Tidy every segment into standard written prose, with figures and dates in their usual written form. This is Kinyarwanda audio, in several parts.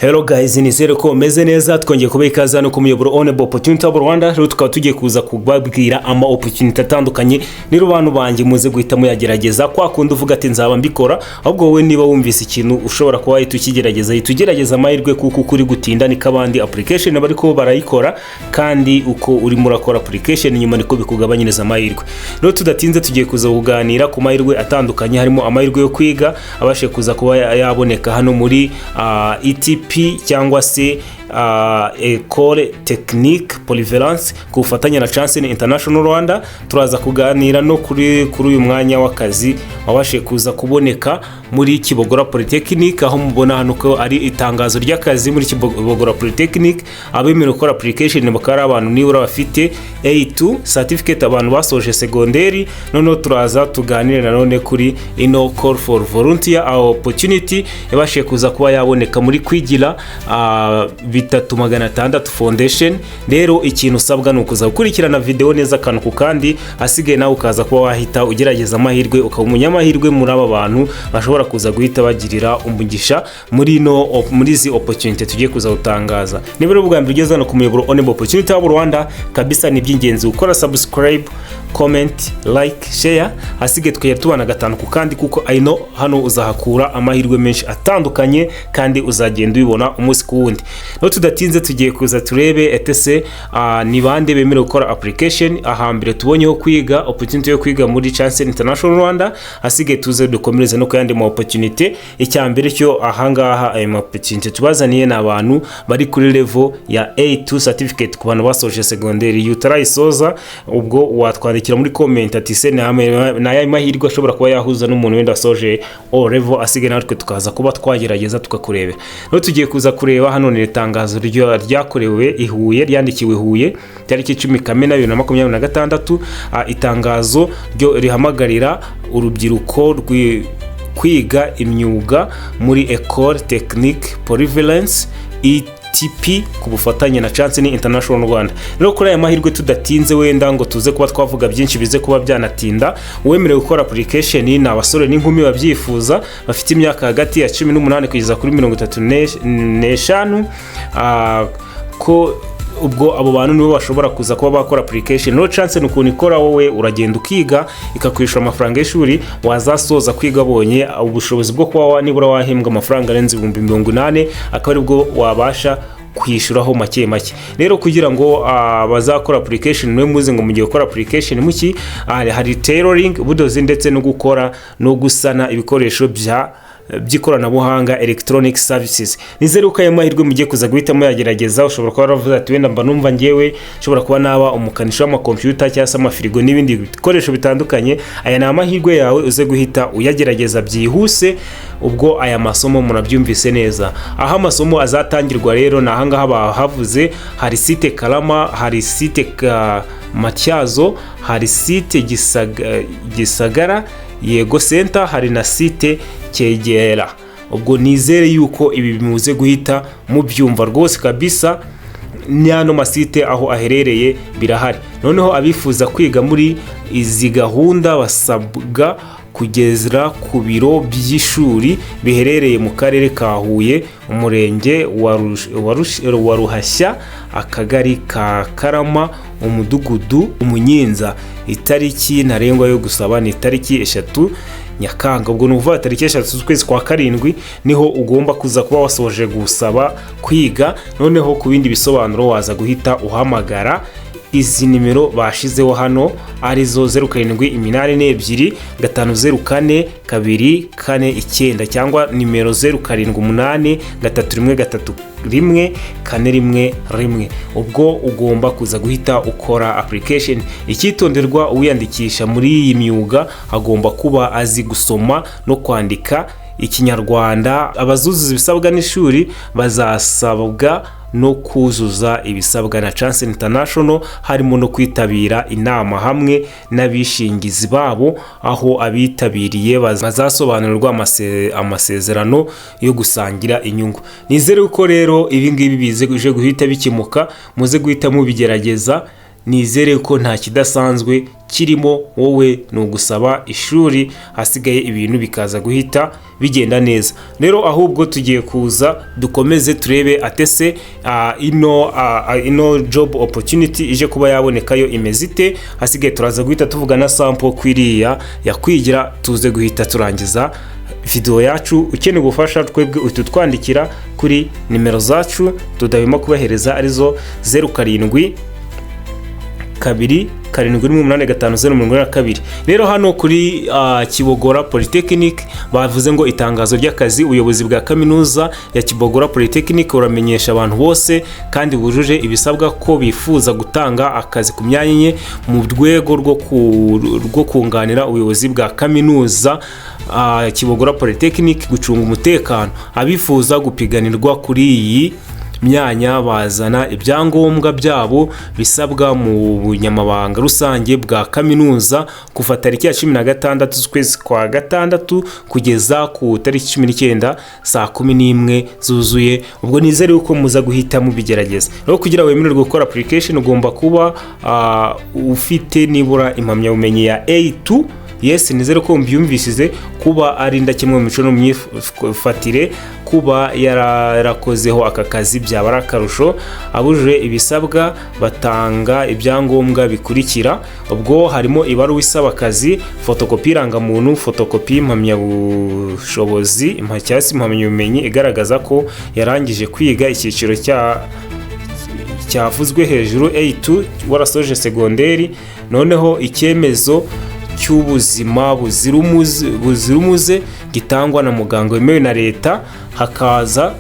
Hello guys, nizere ko umeze neza. Twongeye kubaha ikaze hano ku muyoboro Onebo Opportunity Hub Rwanda. Rero tukaba tugiye kuza kubabwira ama opportunity atandukanye. Rero bantu banjye, muze guhita muyagerageza. Kwa kundi uvuga ati "Nzaba mbikora", ahubwo wowe niba wumvise ikintu ushobora kuba wahita ukigerageza, hita ugerageza amahirwe, kuko uko uri gutinda niko abandi application bari ko barayikora, kandi uko urimo urakora application nyuma niko bikugabanyiriza amahirwe. Rero tudatinze, tugiye kuza kuganira ku mahirwe atandukanye, harimo amahirwe yo kwiga abashe kuza kuba yaboneka hano muri ETP cyangwa se Ecole Technique Polyvalence ku bufatanye na Chancen International Rwanda. Turaza kuganira no kuri uyu mwanya w'akazi wabashe kuza kuboneka muri Kibogora Polytechnic, aho mubona hano ko ari itangazo ry'akazi muri Kibogora Polytechnic. Abemerewe gukora application bakaba ari abantu nibura bafite A2 certificate, abantu basoje segonderi. Noneho turaza tuganire nanone kuri ino call for volunteer opportunity yabashije kuza kuba yaboneka muri Kwigira 3600 Foundation. Rero ikintu usabwa ni ukuza gukurikirana video neza akantu ku kandi, asigaye nawe ukaza kuba wahita ugerageza amahirwe, ukaba umunyamahirwe muri aba bantu bashobora kuza guhita bagirira umugisha muri izi opportunity tugiye kuza gutangaza. Niba rero ubwa mbere ugeze hano ku muyoboro Onebo Opportunity Hub Rwanda, kabisa ni iby'ingenzi gukora subscribe, comment, like, share, hasigaye tukajya tubana gatanu ku kandi, kuko I know hano uzahakura amahirwe menshi atandukanye kandi uzagenda ubibona umunsi ku wundi. No tudatinze, tugiye kuza turebe etese ni bande bemerewe gukora application. Ahambere tubonyeho kwiga, opportunity yo kwiga muri Chancen International Rwanda, hasigaye tuze dukomereze no ku yandi ma opportunity. Icya mbere cyo ahangaha, ayo ma opportunity tubazaniye ni abantu bari kuri level ya A2 certificate, ku bantu basoje segonderi. Iyo utarayisoza, ubwo watwandikira muri comment ati "Se ni aya mahirwe ashobora kuba yahuza n'umuntu wenda wasoje O level?" Asigaye natwe tukaza kuba twagerageza tukakurebera. Rero tugiye kuza kureba hano, ni itangazo ryakorewe i Huye, ryandikiwe i Huye tariki 10 Kamena 2026. Itangazo ryo rihamagarira urubyiruko kwiga imyuga muri Ecole Technique Polyvalence, ETP, ku bufatanye na Chancen International Rwanda. Rero kuri aya mahirwe, tudatinze wenda ngo tuze kuba twavuga byinshi bize kuba byanatinda, uwemerewe gukora application ni abasore n'inkumi babyifuza bafite imyaka hagati ya 18 kugeza kuri 35, ko ubwo abo bantu nibo bashobora kuza kuba bakora application. No chance ni ukuntu ikora: wowe uragenda ukiga, ikakwishyura amafaranga y'ishuri, wazasoza kwiga abonye ubushobozi bwo kuba nibura wahembwa amafaranga arenze 80,000, akaba aribwo wabasha kwishyuraho make make. Rero kugira ngo bazakora application niwe muzi ngo mugiye gukora application muki, hari tailoring, ubudozi, ndetse no gukora no gusana ibikoresho by'ikoranabuhanga, electronic services. Nizere ko ayo mahirwe mugiye kuza guhitamo yagerageza. Ushobora kuba waravuze ati "Wenda mba numva ngewe nshobora kuba naba umukanishi w'amakompiyuta cyangwa se amafirigo n'ibindi bikoresho bitandukanye." Aya ni amahirwe yawe, uze guhita uyagerageza byihuse. Ubwo aya masomo murabyumvise neza. Aho amasomo azatangirwa rero ni ahangaha bahavuze: hari site Karama, hari site Matyazo, hari site Gisagara Yego Center, hari na site Cyegera. Ubwo nizere yuko ibi bimuze guhita mubyumva rwose kabisa, n'ano masite aho aherereye birahari. Noneho abifuza kwiga muri izi gahunda basabwa kugeza ku biro by'ishuri biherereye mu Karere ka Huye, Umurenge wa Ruhashya, Akagari ka Karama, Umudugudu Umunyinza. Itariki ntarengwa yo gusaba ni itariki 3 Nyakanga. Ubwo ni ukuvuga tariki 3 z'ukwezi kwa karindwi niho ugomba kuza kuba wasoje gusaba kwiga. Noneho ku bindi bisobanuro waza guhita uhamagara izi nimero bashizeho hano, arizo 0782504249 cyangwa nimero 0788313141. Ubwo ugomba kuza guhita ukora application. Icyitonderwa: uwiyandikisha muri iyi myuga agomba kuba azi gusoma no kwandika Ikinyarwanda. Abazuzuza ibisabwa n'ishuri bazasabwa no kuzuza ibisabwa na Chance International, harimo no kwitabira inama hamwe n'abishingizi babo, aho abitabiriye bazasobanurirwa amasezerano yo gusangira inyungu. Nizere ko rero ibi ngibi bize guhita bikemuka, muze guhita mubigerageza. Nizere ko nta kidasanzwe kirimo. Wowe ni ugusaba ishuri, hasigaye ibintu bikaza guhita bigenda neza. Rero ahubwo tugiye kuza dukomeze turebe atese ino job opportunity ije kuba yabonekayo imeze ite. Hasigaye turaza guhita tuvuga na sample kwiriya yakwigira, tuze guhita turangiza video yacu. Ukeneye ubufasha, twebwe uhita utwandikira kuri nimero zacu tudahwema kubahereza, arizo 0727 rimwe 8 5 0 42. Rero hano kuri Kibogora Polytechnic bavuze ngo itangazo ry'akazi. Ubuyobozi bwa kaminuza ya Kibogora Polytechnic buramenyesha abantu bose kandi bujuje ibisabwa ko bifuza gutanga akazi ku myanya enye mu rwego rwo kunganira ubuyobozi bwa kaminuza Kibogora Polytechnic gucunga umutekano. Abifuza gupiganirwa kuri iyi myanya bazana ibyangombwa byabo bisabwa mu bunyamabanga rusange bwa kaminuza kuva tariki ya 16 z'ukwezi kwa gatandatu kugeza ku tariki 19 saa 11 zuzuye. Ubwo nizere yuko muza guhita mubigerageza. Rero kugira wemererwe gukora application, ugomba kuba ufite nibura impamyabumenyi ya A2. Yes, nizere ko mbyumvisize. Kuba ari indakemwa mu mico no mu myifatire, kuba yarakozeho aka kazi byaba ari akarusho. Abujuje ibisabwa batanga ibyangombwa bikurikira. Ubwo harimo ibaruwa isaba akazi, fotokopi y'irangamuntu, fotokopi y'impamyabushobozi cyangwa se impamyabumenyi igaragaza ko yarangije kwiga icyiciro cya cyavuzwe hejuru A2, warasoje segonderi, noneho icyemezo cy'ubuzima buzira umuze gitangwa na muganga wemewe na leta. Hakaza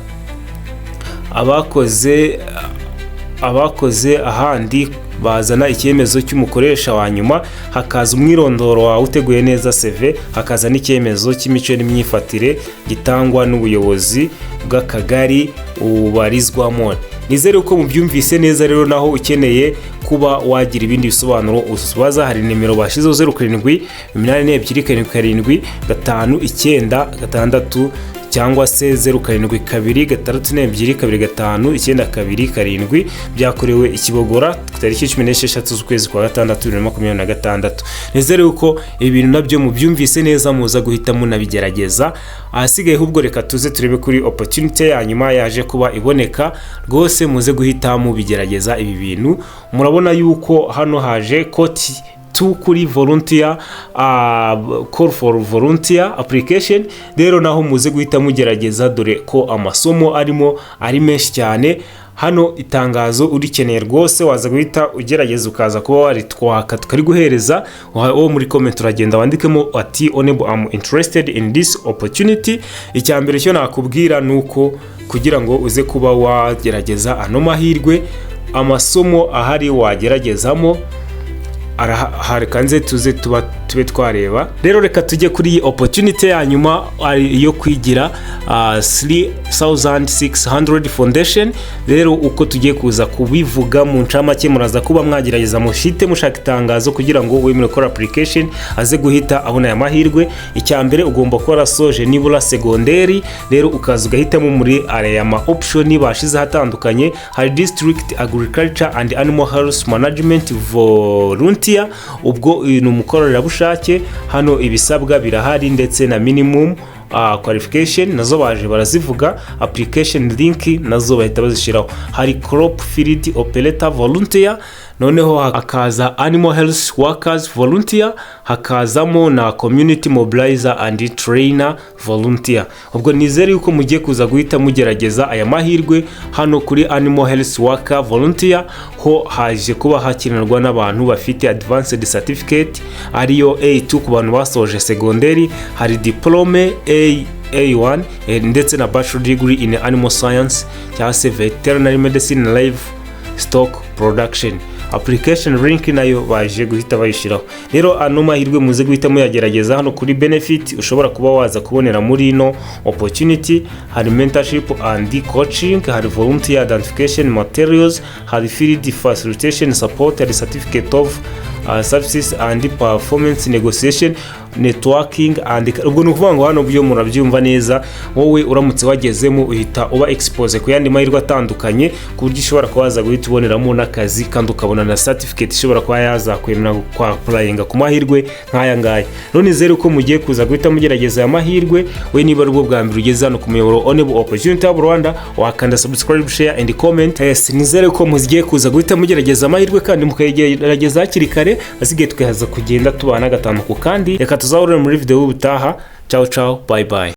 abakoze ahandi bazana icyemezo cy'umukoresha wa nyuma. Hakaza umwirondoro wawe uteguye neza, CV. Hakaza n'icyemezo cy'imico n'imyifatire gitangwa n'ubuyobozi bw'akagari ubarizwamo. Nizere ko mubyumvise neza. Rero naho ukeneye kuba wagira ibindi bisobanuro ubaza, hari nimero bashyizeho: 0782775996 cyangwa se 0726425927. Byakorewe i Kibogora ku tariki 16 z'ukwezi kwa gatandatu 2026. Nizere yuko ibintu nabyo mubyumvise neza, muza guhita munabigerageza. Ahasigaye ahubwo reka tuze turebe kuri opportunity ya nyuma yaje kuba iboneka. Rwose muze guhita mubigerageza ibi bintu. Murabona yuko hano haje koti tu kuri volunteer, call for volunteer application. Rero naho muze guhita mugerageza, dore ko amasomo arimo ari menshi cyane. Hano itangazo urikeneye rwose, waza guhita ugerageza ukaza kuba waritwaka tukariguhereza. Wo muri comment uragenda wandikemo ati "Onebo, am interested in this opportunity." Icya mbere cyo nakubwira ni uko kugira ngo uze kuba wagerageza ano mahirwe, amasomo ahari wageragezamo kanze tuze tuba tube twareba. Rero reka tujye kuri iyi opportunity ya nyuma yo kwigira 3600 Foundation. Rero uko tugiye kuza kubivuga mu ncamake, muraza kuba mwagerageza mushite mushaka itangazo kugira ngo wemerewe gukora application aze guhita abona aya mahirwe. Icya mbere, ugomba kuba warasoje nibura segonderi. Rero ukaza ugahitamo muri aya ma option bashizeho atandukanye. Hari District Agriculture and Animal Health Management Volunteer, ubwo uyu ni umukorerabushake. Hano ibisabwa birahari ndetse na minimum qualification nazo baje barazivuga, application link nazo bahita bazishyiraho. Hari Crop Field Operator Volunteer, noneho hakaza Animal Health Workers Volunteer, hakazamo na Community Mobilizer and Trainer Volunteer. Ubwo nizere yuko mugiye kuza guhita mugerageza aya mahirwe. Hano kuri Animal Health Worker Volunteer ho haje kuba hakenerwa n'abantu bafite advanced certificate, ariyo A2 ku bantu basoje segonderi. Hari diplome A A1 ndetse na bachelor degree in animal science cyangwa se veterinary medicine, livestock production. Application link nayo baje guhita bayishyiraho. Rero ano mahirwe muze guhita muyagerageza. Hano kuri benefit ushobora kuba waza kubonera muri ino opportunity, hari mentorship and coaching, hari volunteer identification materials, hari field facilitation support, hari certificate of services and performance negotiation. networking and ubwo ni ukuvuga ngo hano byo murabyumva neza. Wowe uramutse wagezemo, uhita uba expose ku yandi mahirwe atandukanye, ku buryo ushobora kuba waza guhita uboneramo n'akazi, kandi ukabona na certificate ishobora kuba yazakwemera kwa applyinga ku mahirwe nk'aya ngaya. Rero nizere ko mugiye kuza guhita mugerageza aya mahirwe. We niba ari bwo bwa mbere ugeze hano ku muyoboro Onebo Opportunity Hub Rwanda, wakanda subscribe, share and comment. Yes, nizere ko mugiye kuza guhita mugerageza amahirwe kandi mukayigerageza hakiri kare. Asigaye tukaza kugenda tubana gatanu ku kandi. Reka tuzahurire muri video y'ubutaha. Ciao ciao, bye bye.